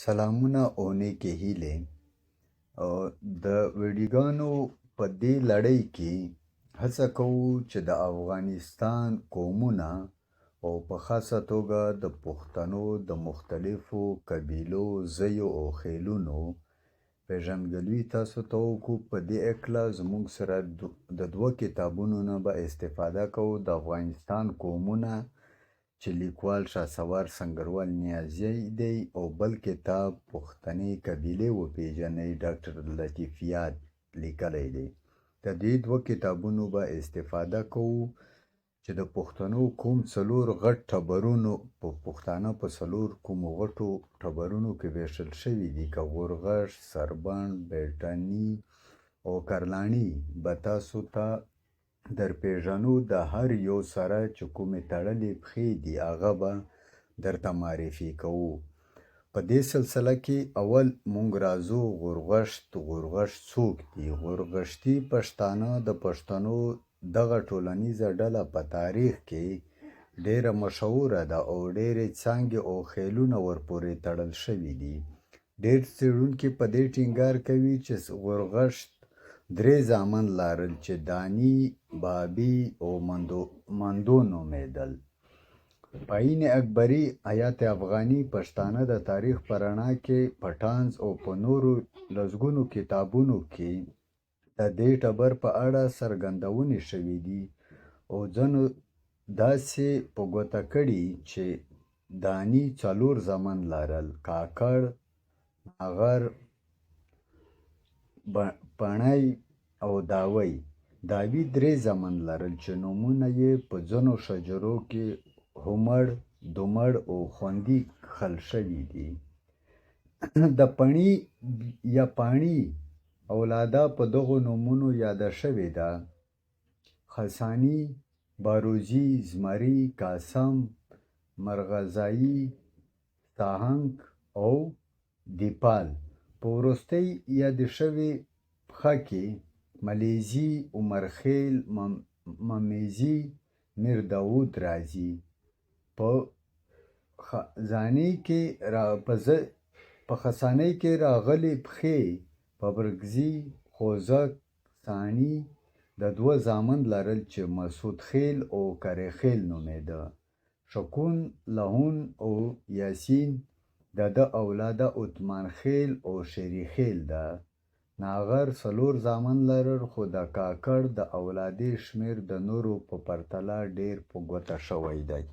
سلامونه او نیکې هیلې. د ویډیوګانو په دې لړۍ کې هڅه کوو چې د افغانستان قومونه او په خاصه توګه د پښتنو د مختلفو قبیلو، زیو او خیلونو پیژندګلوي تاسو ته وکړو. په دې هکله زموږ سره د دوه کتابونو نه به استفاده کوو: د افغانستان قومونه چې لیکوال شاه سنګروال نیازی دی، او بل کتاب پښتنې قبیلې وپیژنئ، ډاکټر لطیف یاد لیکلی دی. د دې دوه کتابونو به استفاده کوو چې د پښتنو کوم څلور غټ ټبرونو، په پښتانه په څلور کومو غټو ټبرونو کې ویشل شوي دي، که غورغښ، سربڼ، بیټني او کرلاڼي، به تاسو ته در پیژنو. د هر یو سره چې کومې تړلې پښې دي، هغه به درته معرفي کوو. په دې سلسله کې اول مونږ راځو غورغښت. غورغښت څوک دي؟ غورغښتي پښتانه، د پښتنو دغه ټولنیزه ډله په تاریخ کې ډیره مشهوره ده او ډېرې څانګې او خیلونه ورپورې تړل شوي دي. ډېر څېړونکي په دې ټینګار کوي چې غورغښت درې زامن لرل چې داني، بابي او مندو نومېدل. په عین اکبري، حیات افغاني، پښتانه د تاریخ په رڼا کې، پټانز او په نورو لسګونو کتابونو کې د دې ټبر په اړه څرګندونې شوې دي، او ځینو داسې په ګوته کړي چې داني څلور زامن لرل: کاکړ، ناغر، پڼی او داوی. داوي درې زامن لرل چې نومونه یې په ځینو شجرو کې هومړ، دومړ او خوندي کښل شوي دي. د پڼي یا پاڼي اولاده په دغو نومونو یاده شوې ده: خساني، باروزي، زمري، قاسم، مرغزايي، ساهنګ او دیپال. په وروستۍ یادې شوې پښه کې ملیزي، عمرخیل، ممیزي، میر داود راځي. په خسانې کې راغلې پښې ببرکزي، خوزک، ثاني د دوه زامن لرل چې مسعود خیل او کري خیل نومېده. شکون، لهون او یاسین. د ده اولاده عثمان خیل او شیري خیل ده. ناغر څلور زامن لرل، خو د کاکړ د اولادې شمېر د نورو په پرتله ډېر په ګوته شوی دی.